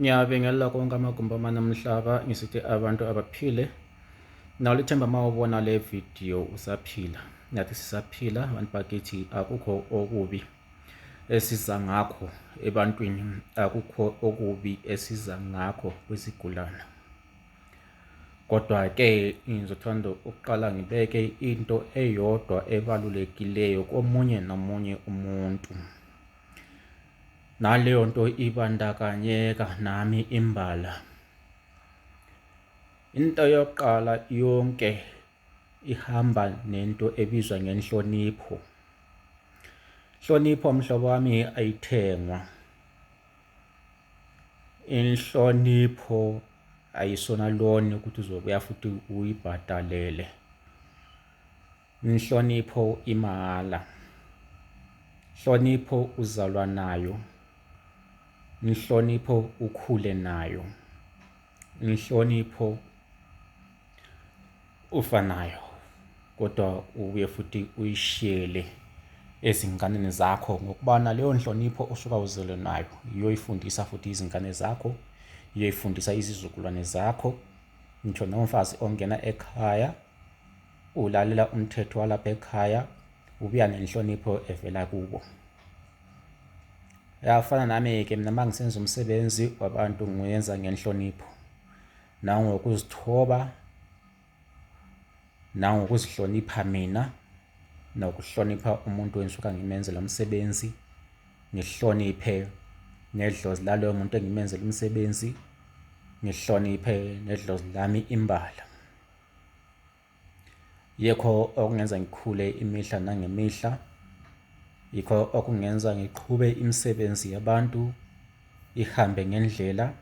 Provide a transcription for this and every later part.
Ngiyabingelela konke amagumbi amane omhlaba ngisithi abantu abaphile. Nalo ithemba uma ubona le video usaphila. Nathi sisaphila abantu bakithi akukho okubi esiza ngakho ebantwini, akukho okubi esiza ngakho kwizigulana. Kodwa-ke ngizothanda ukuqala ngibeke into eyodwa ebalulekileyo komunye nomunye umuntu. Naleyo nto ibandakanyeka nami imbala. Into yokuqala yonke ihamba nento ebizwa ngenhlonipho. Inhlonipho mhlobo wami ayithengwa. Inhlonipho ayisona loni ukuthi uzobuya futhi uyibhadalele. Inhlonipho imahhala. Inhlonipho uzalwa nayo. Inhlonipho ukhule nayo. Inhlonipho ufa nayo kodwa ubuye futhi uyishiyele ezinganeni zakho ngokuba naleyo nhlonipho osuka uzelwe nayo iyoyifundisa futhi izingane zakho, iyoyifundisa izizukulwane zakho. Ngisho nomfazi ongena ekhaya ulalela umthetho walapha ekhaya ubuya nenhlonipho evela kubo. Yafana nami-ke mina uma ngisenza umsebenzi wabantu ngiwenza ngenhlonipho nangokuzithoba nangokuzihlonipha mina nokuhlonipha umuntu engisuka ngimenzela umsebenzi, ngihloniphe nedlozi laloyo muntu engimenzela umsebenzi, ngihloniphe nedlozi lami imbala. Yikho okungenza ngikhule imihla nangemihla, yikho okungenza ngiqhube imisebenzi yabantu ihambe ngendlela.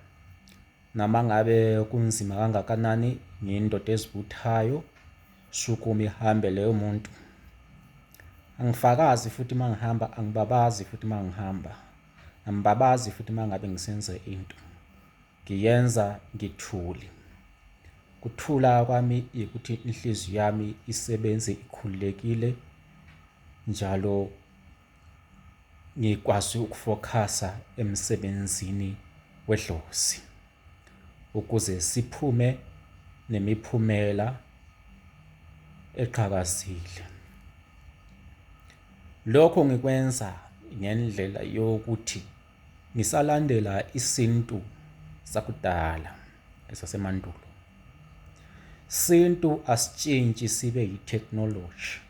Noma ngabe kunzima kangakanani, ngiyindoda ezibuthayo, sukuma ihambe leyo muntu. Angifakazi futhi uma ngihamba, angibabazi futhi uma ngihamba, angibabazi futhi uma ngabe ngisenza into. Ngiyenza ngithule. Kuthula kwami ukuthi inhliziyo yami isebenze ikhululekile njalo ngikwazi ukufokhasa emsebenzini wedlozi ukuze siphume nemiphumela eqhakazile. Lokho ngikwenza ngendlela yokuthi Ngisalandela isintu sakudala esasemandulo. Sintu asitshintshi sibe yi-technology.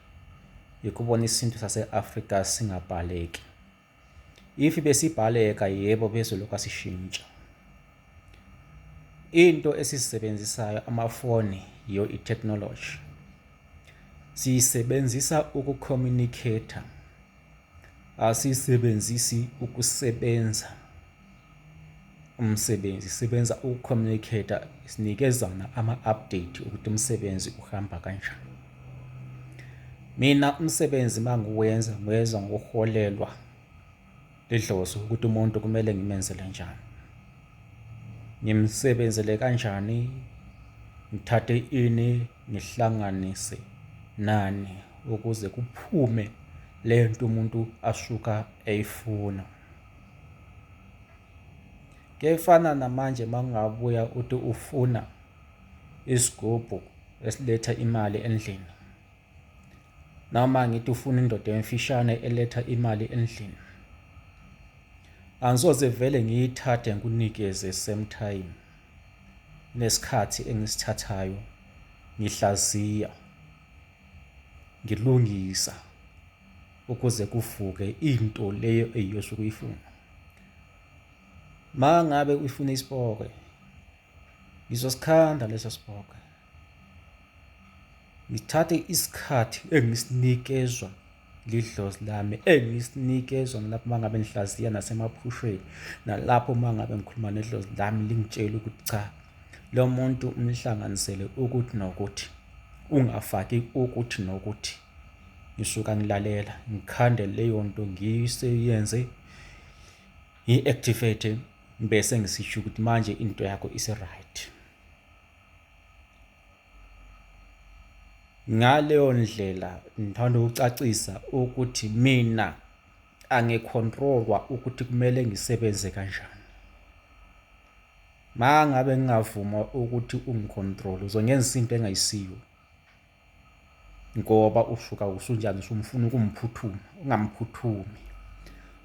Yikubona isintu sase-Afrika singabhaleki. If besibhaleka yebo bezolokhu asishintsha. Into esizisebenzisayo amafoni yiyo i-technology. Siyisebenzisa uku-communicate-a. Asiyisebenzisi ukusebenza umsebenzi, sisebenza uku-communicate-a, sinikezana ama-update ukuthi umsebenzi uhamba kanjani. Mina umsebenzi uma ngiwenza ngiwenza ngokuholelwa lidlozi ukuthi umuntu kumele ngimenzele njani, ngimsebenzele kanjani, ngithathe ini ngihlanganise nani ukuze kuphume le nto umuntu asuka eyifuna. Kuyefana namanje uma ungabuya uthi ufuna isigubhu esiletha imali endlini, noma ngithi ufuna indoda emfishane eletha imali endlini, angisoze vele ngiyithathe ngikunikeze same time. Kunesikhathi engisithathayo ngihlaziya, ngilungisa ukuze kuvuke into leyo eyiyosuke uyifuna. Uma ngabe uyifuna isipokwe, ngizosikhanda leso sipokwe. Ngithathe isikhathi engisinikezwa lidlozi lami engisinikezwa nalapho uma ngabe ngihlaziya nasemaphushweni nalapho uma ngabe ngikhuluma nedlozi lami lingitshela ukuthi cha lo muntu umhlanganisele ukuthi nokuthi ungafaki ukuthi nokuthi ngisuka ngilalela ngikhande leyo nto ngiyiseyenze ngiyi-activate bese ngisisho ukuthi manje into yakho isi-right. Ngaleyo ndlela ngithanda ukucacisa ukuthi mina angikhontrolwa ukuthi kumele ngisebenze kanjani. Ma ngabe ngingavuma ukuthi ungicontrol uzongenza into engayisiyo ngoba usuka usunjani usumfuna ukumphuthuma ungamphuthumi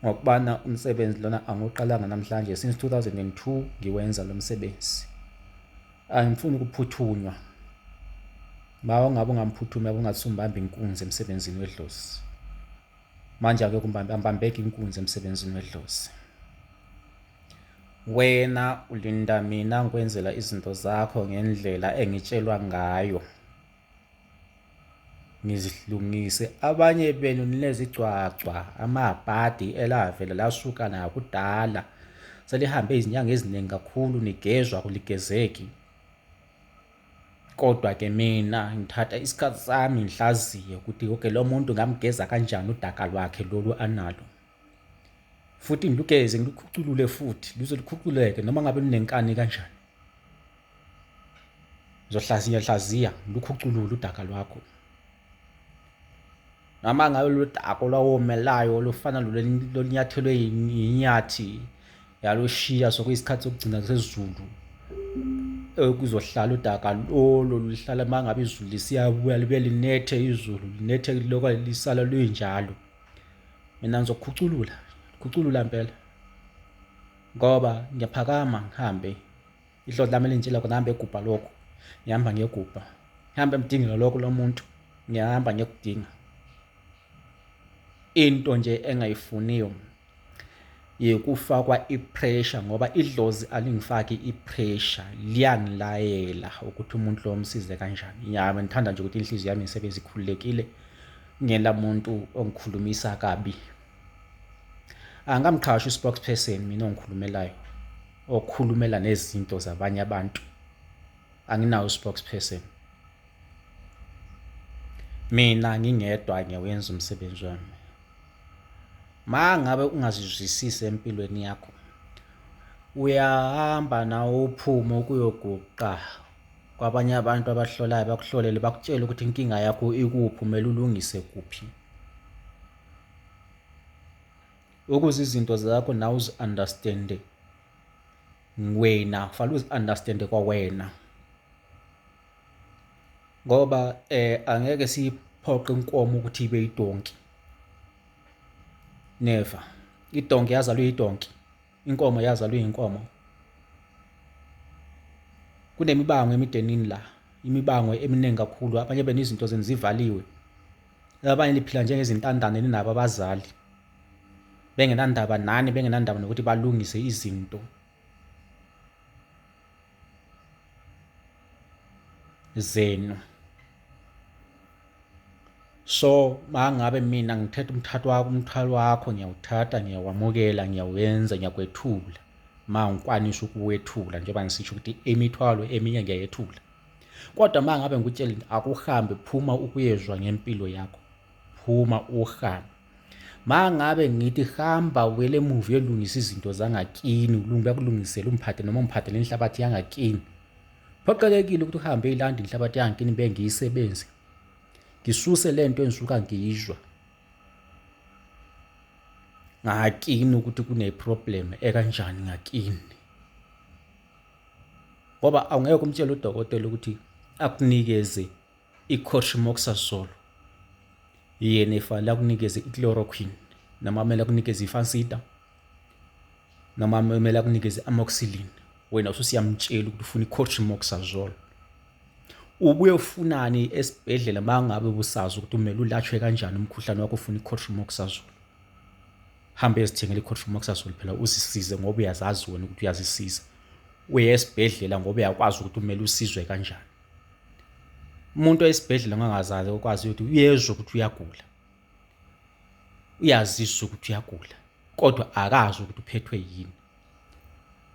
ngokubana umsebenzi lona angiwuqalanga namhlanje since 2002 ngiwenza lo msebenzi angifuni ukuphuthunywa ma ungabe ungamphuthumi yabo ungathi umbamba inkunzi emsebenzini wedlozi manje ake kumbambe ambambeke inkunzi emsebenzini wedlozi Wena ulinda mina ngikwenzela izinto zakho ngendlela engitshelwa ngayo. Ngizilungise. Abanye benu ninezigcwagcwa, amabhadi elavele lasuka nakudala. Selihambe izinyanga eziningi kakhulu nigezwa kuligezeki. Kodwa ke mina ngithatha isikhathi sami ngihlaziye ukuthi okay lo muntu ngamgeza kanjani udaka lwakhe lolu analo. Futhi ngilugeze ngilukhuculule futhi luze lukhuculeke noma ngabe lunenkani kanjani. Ngizohlaziya hlaziya ngilukhuculule udaka lwakho. Noma ngabe lolu daka olwawomelayo olufana lolunyathelwe yinyathi yalushiya sokuyisikhathi sokugcina sezulu kuzohlala udaka lolo luhlala uma ngabe izulu lisiyabuya libe linethe izulu linethe lokho lisala luyinjalo. Mina ngizokukhuculula, khuculula mpela ngoba ngiyaphakama ngihambe idlozi lami elingitshela khona hambe egubha lokhu ngihamba ngiyogubha ngihambe emdingela lokho lo muntu ngiyahamba ngiyokudinga into nje engayifuniyo yekufakwa i-pressure ngoba idlozi alingifaki i-pressure liyangilayela ukuthi umuntu lo msize kanjani. Ya ngithanda nje ukuthi inhliziyo yami isebenze ikhululekile ngela muntu ongikhulumisa kabi. Angamqhashi u-spokesperson mina ongikhulumelayo okhulumela nezinto zabanye abantu. Anginawo u-spokesperson. Mina ngingedwa ngiyawenza umsebenzi wami. Ma ngabe ungazizwisisi empilweni yakho, uyahamba nawe uphume ukuyoguqa kwabanye abantu abahlolayo bakuhlolele bakutshele ukuthi inkinga yakho ikuphi kumele ulungise kuphi. Ukuze izinto zakho nawe uzi-understand-e wena, kufanele uzi-understand-e kwawena. Ngoba angeke siyiphoqe inkomo ukuthi ibe idonki. Never. Idonki yazalwa iyidonki, inkomo yazalwa iyinkomo. Kunemibango emidenini la, imibango eminingi kakhulu. Abanye benu izinto zenu zivaliwe. Abanye niphila njengezintandane ninabo abazali. Bengenandaba nani, bengenandaba nokuthi balungise izinto. Zenu. So mangabe mina ngithetha umthatho wakho umthwalo wakho ngiyawuthatha ngiyawamukela ngiyawenza ngiyakwethula ma ngikwanisa ukuwethula njengoba ngisisho ukuthi imithwalo eminye ngiyayethula kodwa ma ngabe ngikutshela akuhambe phuma ukuyezwa ngempilo yakho phuma uhambe Ma ngabe ngithi hamba wele emuva uyolungisa izinto zangakini ulungu bakulungisele umphathe noma umphathele inhlabathi yangakini. Phoqelekile ukuthi uhambe uyilanda inhlabathi yangakini bengiyisebenzi. Ngisuse lento engisuka ngiyizwa. Ngakini ukuthi kune problem ekanjani ngakini. Ngoba awungeke umtshele udokotela ukuthi akunikeze i-cotrimoxazole yena efanele akunikeze i-chloroquine noma kumele akunikeze i-fansida noma kumele akunikeze i-amoxicillin wena ususiyamtshela ukuthi ufuna i-cotrimoxazole ubuye ufunani esibhedlela uma ngabe ubusazi ukuthi umele ulatshwe kanjani umkhuhlane wakho ufuna i-cotrimoxazole hambe ezithengela i-cotrimoxazole phela uzisize ngoba uyazazi wena ukuthi uyazisiza uye esibhedlela ngoba uyakwazi ukuthi umele usizwe kanjani Umuntu oyesibhedlela ongangazazi okwazi ukuthi uyezwa ukuthi uyagula. Uyaziswa ukuthi uyagula kodwa akazi ukuthi uphethwe yini.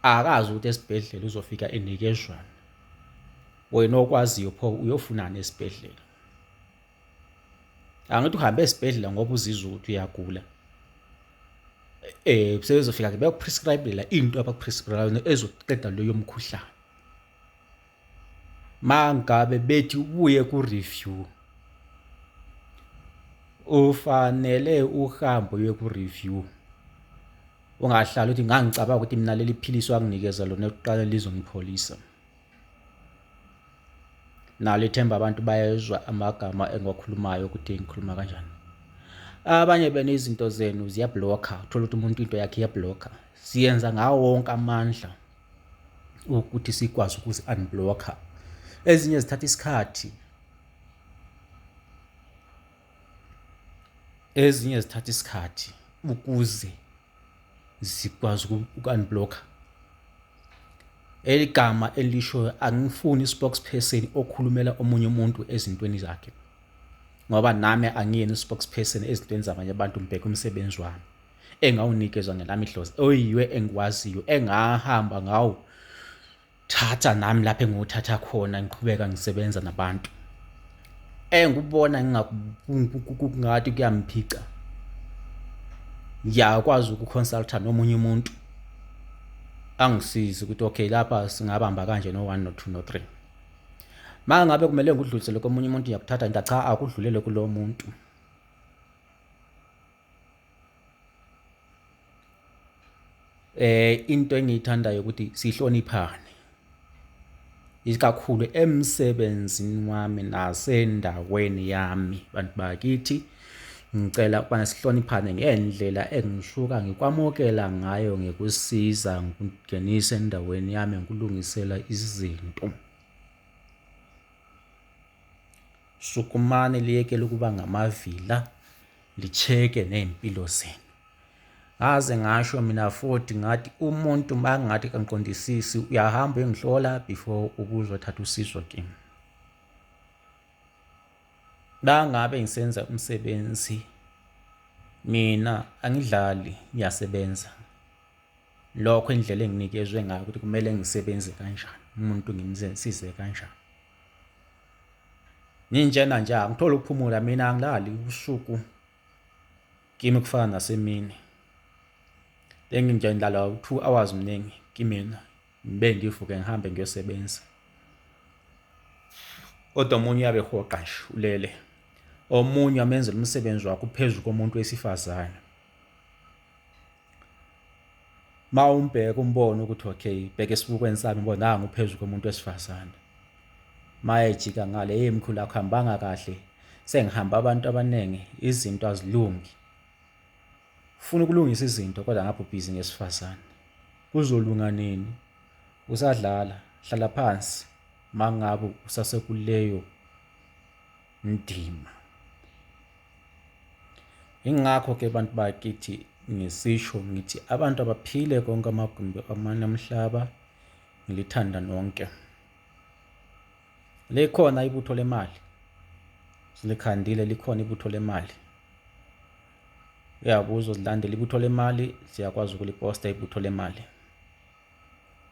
Akazi ukuthi esibhedlela uzofika enikezwani. Wena okwaziyo pho uyofunani esibhedlela? Angithi uhambe esibhedlela ngoba uzizwa ukuthi uyagula. Sebezofika ke bayakuprescribe-ela into abakuprescribe ezoqeda loyo mkhuhlane. Mangabe bethi ubuye ku-review ufanele uhambe uye ku-review. Ungahlali uthi ngangicabanga ukuthi mina leli philisi wanginikeza lona ekuqala lizongipholisa. Nalo ithemba abantu bayezwa amagama engiwakhulumayo ukuthi ngikhuluma kanjani. Abanye bena izinto zenu ziyablokha, uthola ukuthi umuntu into yakhe iyablokha. Siyenza ngawo wonke amandla ukuthi sikwazi ukuzi-unblocka. Ezinye zithatha isikhathi. Ezinye zithatha isikhathi ukuze zikwazi uku-unblock-a. Eligama elishoyo angifuni i-spokesperson okhulumela omunye umuntu ezintweni zakhe ngoba nami angiyena i-spokesperson ezintweni zabanye abantu ngibheke umsebenzi wami engawunikezwa ngelami idlozi oyiwe engiwaziyo engahamba ngawo thatha nami lapho engiwuthatha khona ngiqhubeka ngisebenza nabantu engikubona ngingathi kuyamphica ngiyakwazi ukuconsulta nomunye umuntu angisize ukuthi okay lapha singabamba kanje no 1 no 2 no 3 uma ngabe kumele ngikudlulisele komunye umuntu ngiyakuthatha ngithi cha akudlulele kulo muntu. Into engiyithandayo ukuthi sihloniphane, ikakhulu emsebenzini wami nasendaweni yami bantu bakithi. Ngicela ukubana sihloniphane ngendlela engisuka ngikwamukela ngayo ngikusiza ngikungenisa endaweni yami ngikulungisela izinto. Sukumani liyekele ukuba ngamavila li-check-e ney'mpilo zenu. Ngaze ngasho mina futhi ngathi umuntu makungathi kangiqondisisi uyahamba uyongihlola before ukuzothatha usizo kimi. Mangabe ngisenza umsebenzi mina angidlali ngiyasebenza. Lokho indlela enginikezwe ngayo ukuthi kumele ngisebenze kanjani, umuntu ngimsize kanjani. Nginjena nje angitholi ukuphumula mina angilali ubusuku kimi kufana nasemini. Benginje ngilala u-two hours mningi kimina ngibe ngivuke ngihambe ngiyosebenza. Kodwa omunye uyabe ehoqa nje ulele, omunye amenzela umsebenzi wakhe uphezu komuntu wesifazane. Uma umbheka umbone ukuthi okay, bheka esibukweni sami ubone nangu uphezu komuntu wesifazane. Uma ejika ngale, hey mkhulu akuhambanga kahle, sengihamba abantu abaningi izinto azilungi. Ufuna ukulungisa izinto kodwa ngapha ubhizi ngesifazane. Kuzolunga nini? Usadlala, hlala phansi uma ngabe usasekuleyo ndima. Ingakho ke bantu bakithi ngisisho ngithi abantu abaphile konke amagumbi amane omhlaba ngilithanda nonke. Likhona ibutho lemali. Silikhandile likhona ibutho lemali. Uyakuzwa uzilandela ibutho lemali siyakwazi ukuliposta ibutho lemali.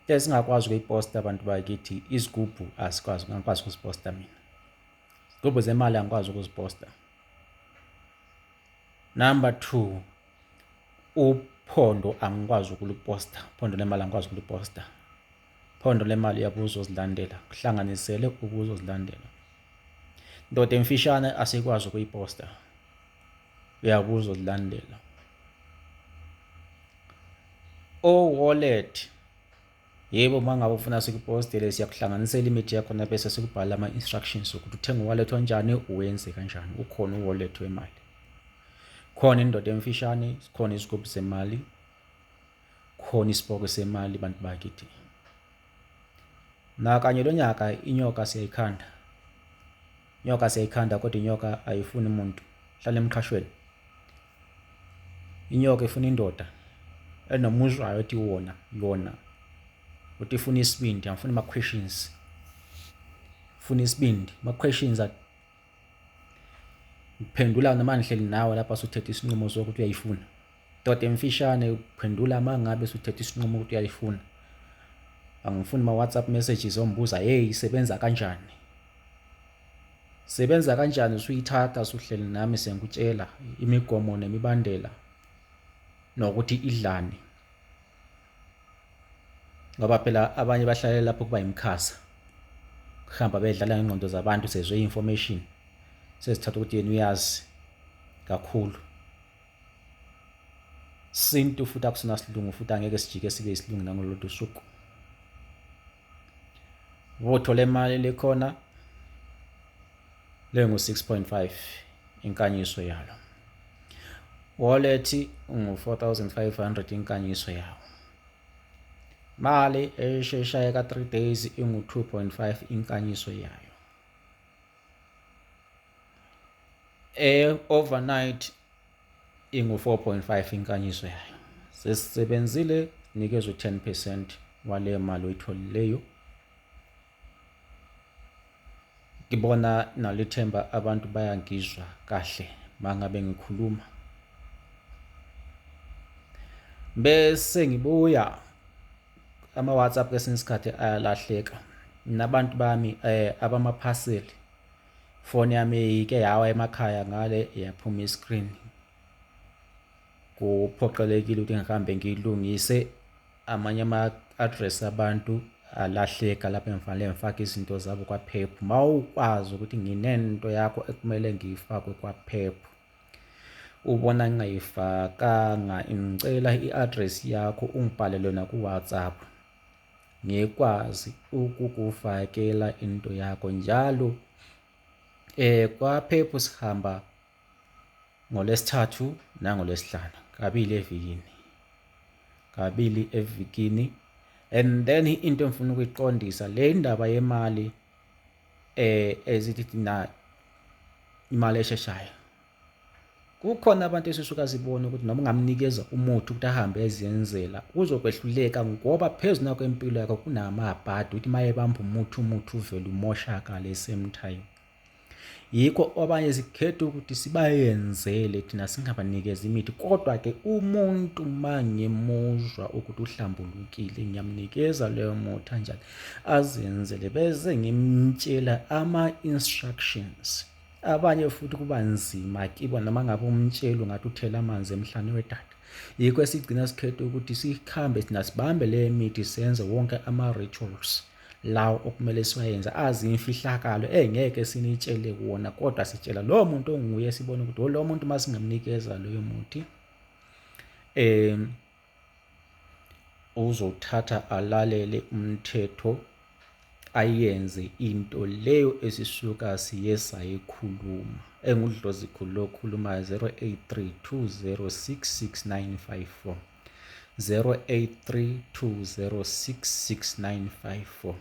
Esingakwazi ukuyiposta abantu bakithi izigubhu asikwazi angikwazi ukuziposta mina. Izigubhu zemali angikwazi ukuziposta. Number 2 uphondo angikwazi ukuliposta. Uphondo lemali angikwazi ukuliposta. Phondo lemali uyabuza uzilandela, kuhlanganisele ukuza uzilandela. Ndoda emfishane asikwazi ukuyiposta. Uyabuza uzilandela. O-wallet yebo uma ngabe ufuna sikupostele siyakuhlanganisela imithi yakhona bese sikubhala ama-instructions ukuthi uthenga uwallet onjani uwenze kanjani ukhona uwallet wemali khona indoda emfishane khona isigubhu semali khona isipoko semali bantu bakithi nakanye lo nyaka inyoka siyayikhanda inyoka siyayikhanda kodwa inyoka ayifuni umuntu hlala emqhashweni inyoka ifuna indoda enomuzwayo ethi wona yona uthi ifuna isibindi angifuni ama-questions funa isibindi ama-questions Uphendula noma ngihleli nawe lapha suthethe isinqumo sokuthi uyayifuna. Ndoda emfishane uphendula uma ngabe suthethe isinqumo ukuthi uyayifuna. Angifuni ma-WhatsApp messages ombuza hey isebenza kanjani. Sebenza kanjani usuyithatha usuhleli nami sengikutshela imigomo nemibandela nokuthi idlani. Ngoba phela abanye bahlalela lapho kuba yimkhasa. Kuhamba bedlala ngengqondo zabantu sezwe information. Sezithatha ukuthi yena uyazi kakhulu. Sintu futhi akusona silungu futhi angeke sijike sibe isilungu nangolodwa usuku. Butho lemali likhona lengu-6.5 inkanyiso yalo. Wallet ungu-4500 inkanyiso yawo. Mali esheshayo ka-3 days ingu-2.5 inkanyiso yayo. Overnight ingu-4.5 inkanyiso yayo. Sesisebenzile nikezwe 10% wale mali oyitholileyo. Ngibona nalithemba abantu bayangizwa kahle mangabe ngikhuluma. Bese ngibuya ama-WhatsApp kwesinye isikhathi ayalahleka. Nabantu bami abamaphaseli foni yami ike yawa emakhaya ngale yaphuma i-screen. Kuphoqelekile ukuthi ngihambe ngiyilungise amanye ama-address abantu alahleka lapho engifanele ngifake izinto zabo kwaPep. Mawukwazi ukuthi nginento yakho ekumele ngiyifake kwaPep, ubona ngingayifakanga, ngicela i-address yakho ungibhalele yona ku-WhatsApp ngikwazi ukukufakela into yakho njalo. KwaPep sihamba ngoLwesithathu nangoLwesihlanu, kabili evikini, kabili evikini. And then into engifuna ukuyiqondisa le ndaba yemali ezithi thina imali esheshayo. Kukhona abantu esisuka sibone ukuthi noma ungamnikeza umuthi ukuthi ahambe ezenzela uzokwehluleka ngoba phezu nakho empilo yakho kunamabhadi ukuthi uma ebamba umuthi umuthi uvele umoshakale same time. Yikho abanye sikhetha ukuthi sibayenzele thina singabanikeza imithi kodwa-ke umuntu uma ngimuzwa ukuthi uhlambulukile ngiyamnikeza leyo muthi anjani azenzele bese ngimtshela ama-instructions. Abanye futhi kuba nzima kibo noma ngabe umtshela ungathi uthela amanzi emhlane wedada. Yikho esigcina sikhetha ukuthi sihambe thina sibambe le mithi senze wonke ama-rituals lawo okumele siwayenze azimfihlakalo engeke sinitshele wona kodwa sitshela lowo muntu onguye sibone ukuthi lo muntu uma singamnikeza loyo muthi uzothatha alalele umthetho ayenze into leyo esisuka siye sayikhuluma. Engudlozi khulu lokhulumayo 0832066954 0832066954.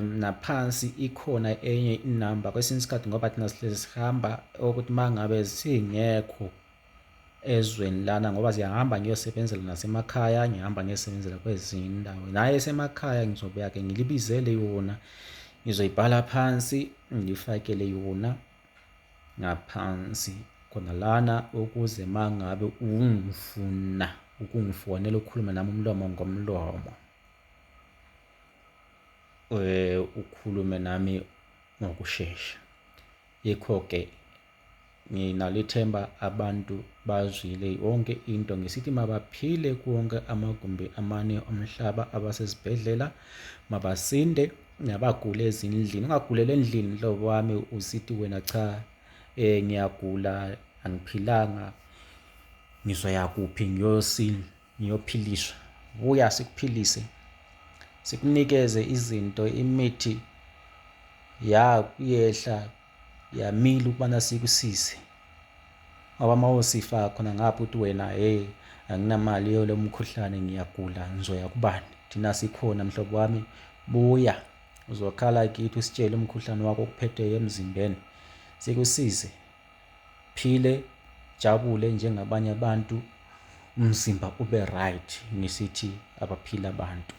Naphansi ikhona enye inamba kwesinye isikhathi ngoba thina sihlezi sihamba ukuthi mangabe singekho ezweni lana ngoba siyahamba ngiyosebenzela nasemakhaya, ngihamba ngiyosebenzela kwezinye indawo. Naye esemakhaya ngizobuya-ke ngilibizele yona, ngizoyibhala phansi ngifakele yona ngaphansi khona lana ukuze mangabe ungifuna ukungifonela ukhulume nami umlomo ngomlomo ukhulume nami ngokushesha. Yikho-ke nginalo ithemba abantu bazwile yonke into ngisithi mabaphile kuwonke amagumbi amane omhlaba abasezibhedlela mabasinde nabagula ezindlini. Ungaguleli endlini mhlobo wami usithi wena cha ngiyagula angiphilanga ngizoya kuphi ngiyophiliswa. Buya sikuphilise sikunikeze izinto imithi yakuyehla yamile ukubana sikusize ngoba uma usifa khona ngapha uthi wena hey anginamali yolo mkhuhlane ngiyagula ngizoya kubani. Thina sikhona mhlobo wami, buya uzokhala kithi usitshele umkhuhlane wakho okuphetheyo emzimbeni sikusize phile jabule njengabanye abantu umzimba ube right. Ngisithi abaphile abantu.